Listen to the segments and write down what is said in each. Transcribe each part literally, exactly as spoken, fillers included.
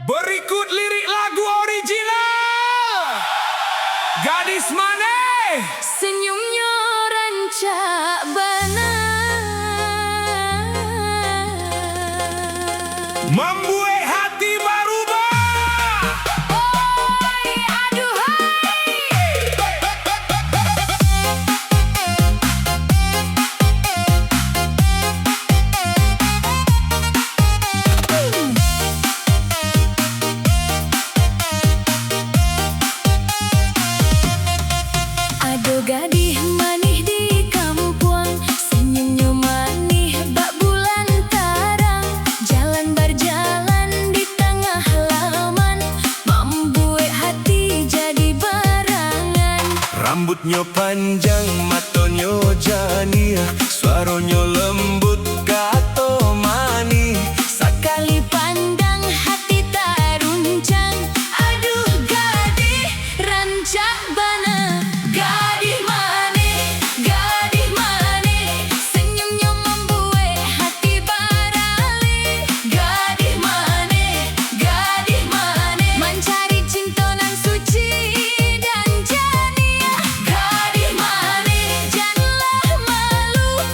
Berikut lirik lagu original. Gadis maneh. Senyumnyo rancak bana. Mambuek hati barubah. Oi, aduhai. Ado gadih manih di kampuang, senyumnyo manih bak bulan tarang. Jalan barjalan di tangah laman, mambuek hati jadi barangan. Rambutnyo panjang, matonyo janiah, suaronyo lembut, kato manih. Sakali pandang hati taruncang. Aduh gadih, rancak bana. Gadih maneh, gadih maneh, senyumnyo mambuek hati baralih. Gadih maneh, gadih maneh, mancari cinto nan suci dan janiah. Gadih maneh, janlah malu,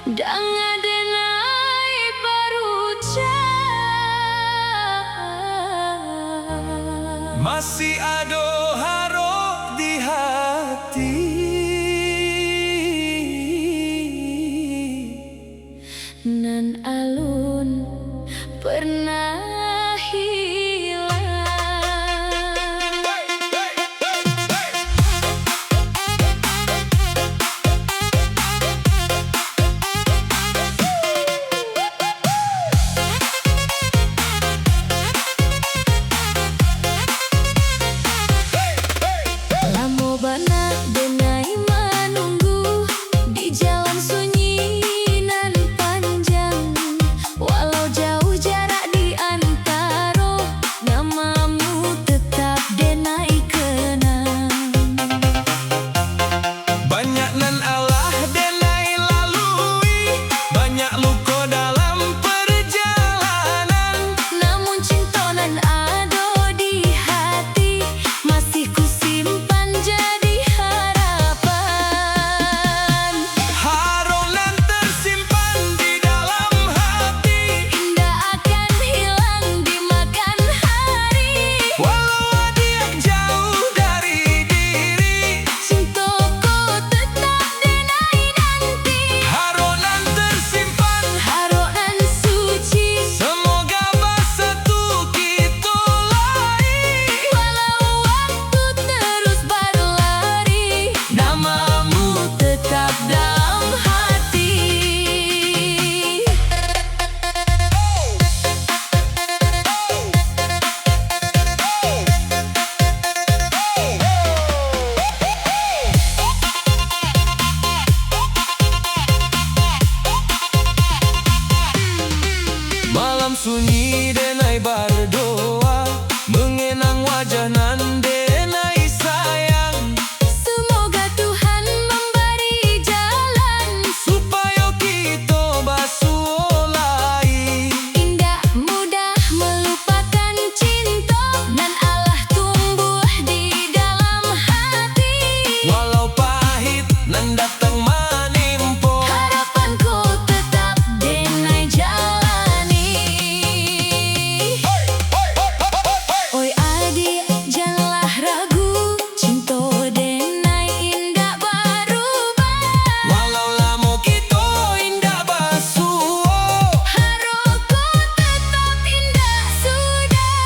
Danga denai barucap. Masih ado harok di hati. Nan alun pernah hilang. Lamo bana denai manunggu di jalan sunyi nan panjang. Walau jauh jarak di antaro, namamu tetap denai kenang. Banyak nan alah denai lalui, banyak luko dalam perjalanan. Namun cinto nan ado di hati, masih ku simpan jadi harapan. Harok nan tersimpan di dalam hati, indak akan hilang dimakan hari. Walau adiak jauh dari diri, cinto ko tetap denai nanti. Harok nan tersimpan, harok nan suci, semoga basatu kito lai. Walau waktu terus barlari, namamu tetap dalam hati. Malam sunyi denai bardoa, mengenang wajah nan denai sayang. Semoga Tuhan mambari jalan, supayo kito basuo lai. Indak mudah melupakan cinto nan alah tumbuah di dalam hati. Walau pahit nan datang manimpo, harapan ko tetap denai jalani. Oi adiak, janlah ragu, cinto denai indak barubah. Walau lamo kito indak basuo, harok ko tetap indak sudah.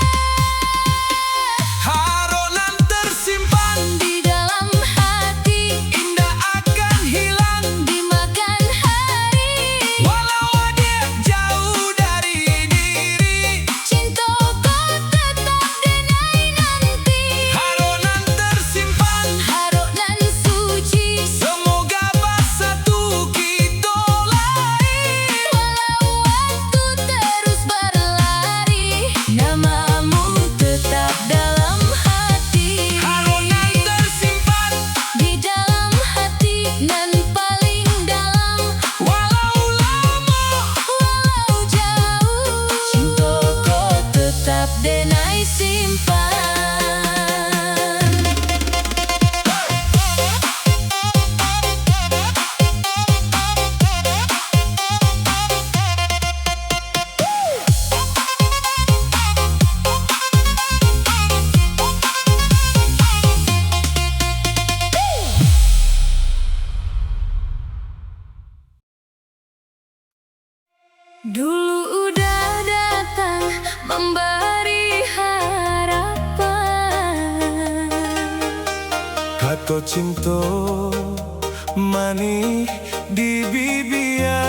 Harok nan tersimpan di dalam hati, indak akan hilang dimakan hari. Walau adiak jauh dari diri, cinto ko tetap denai nanti. Harok nan tersimpan, harok nan suci, semoga basatu kito lai. Walau waktu terus barlari, namamu tetap dalam hati. Harok nan tersimpan di dalam hati nan paling dalam. Walau lamo, walau jauh, cinto ko tetap denai simpan. Dulu udah datang mambari harapan. Kato cinto manih di bibia.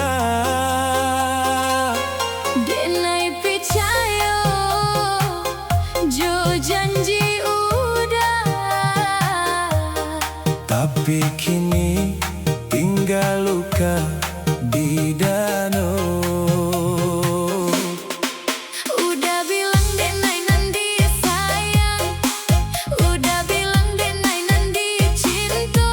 Denai picayo jo janji udah. Tapi kini tingga luka di dano. Udah bilang denai nan disayang, udah bilang denai nan dicinto.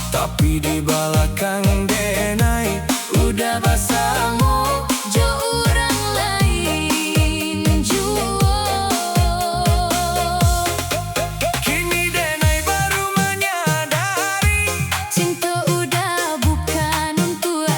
Tapi di balakang denai udah basamo jo urang lain juo. Kini denai baru manyadari, cinto udah bukan untuak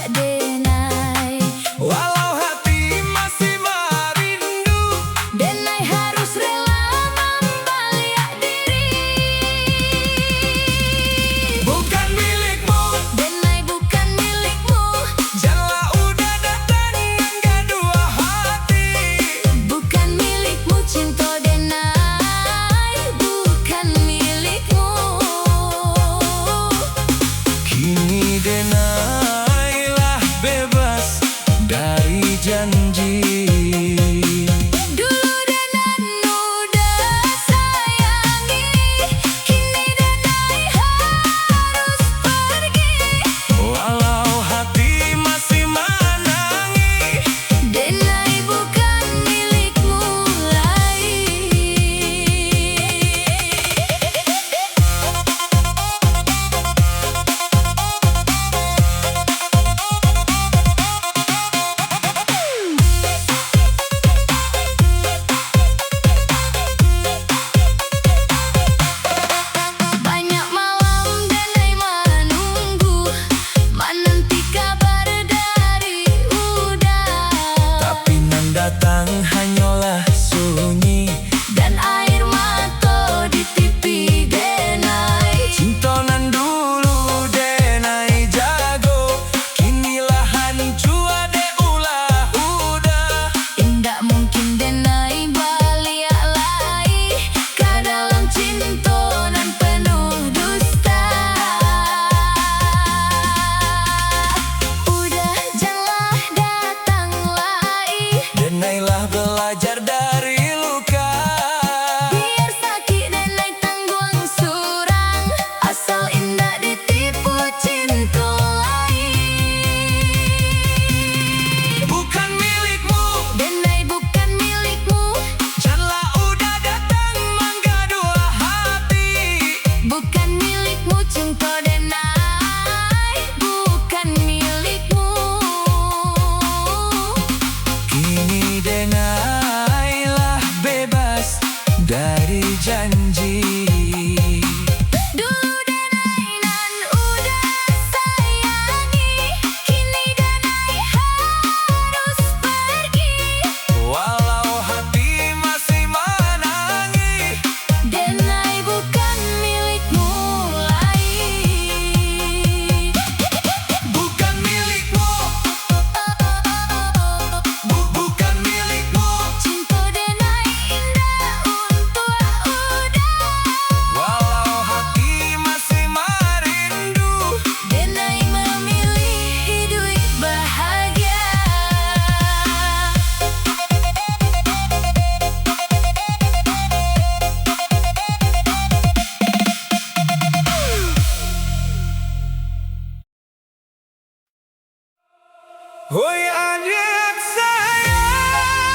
Hoi adiak sayang,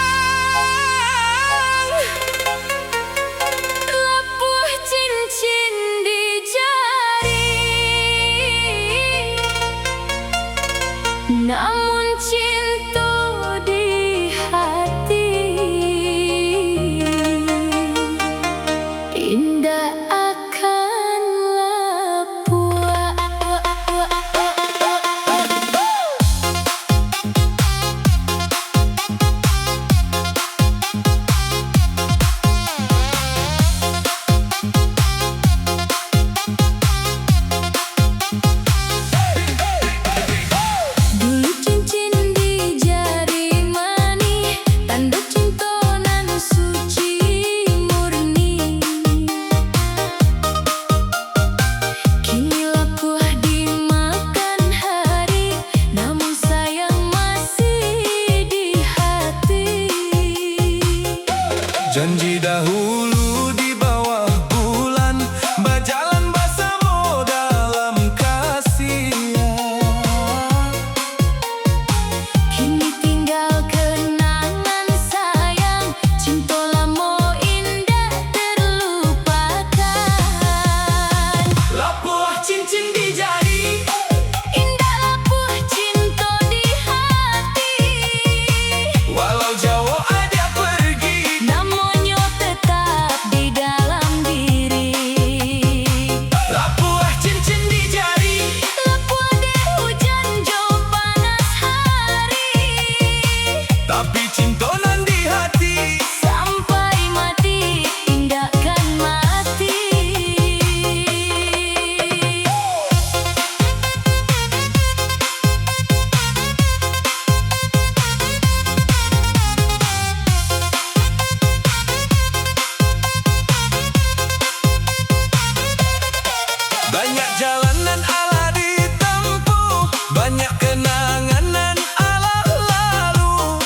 lapuah cincin di jari, namun cinto di hati indak akan lapuah. Dulu cincin di jari manih, tando cinto nan suci murni. Kini lapuah dimakan hari, namun sayang masih di hati. Janji dahulu di bawah bulan, bajalan basamo dalam kasih. Kini tinggal kenangan sayang, cinto lamo indak terlupakan. Lapuah cincin di jari, indak lapuah cinto di hati. Walau jauah adiak pergi, namonyo tetap di dalam diri. Lapuah cincin di jari, lapuah dek hujan jo panas hari. Tapi cinto nan di hati, sampai mati indak kan mati. Banyak jalan nan alah ditempuh, banyak kenangan nan alah lalu.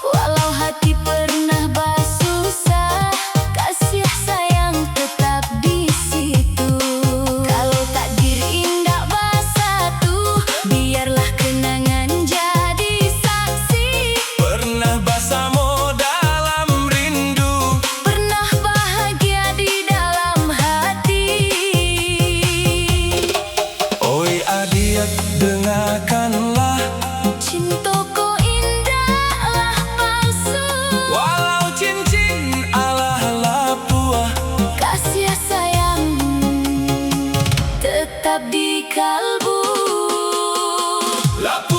Walau hati pernah basusah, kasih sayang tetap di situ. Kalau takdir indak basatu, biarlah kenangan jadi saksi. Pernah basamo dalam rindu, pernah bahagia di dalam hati. Oi adiak, dengakanlah. Cinto ko indaklah palsu. Walau cincin alah lapuah, kasih sayang tetap di kalbu. Lapuah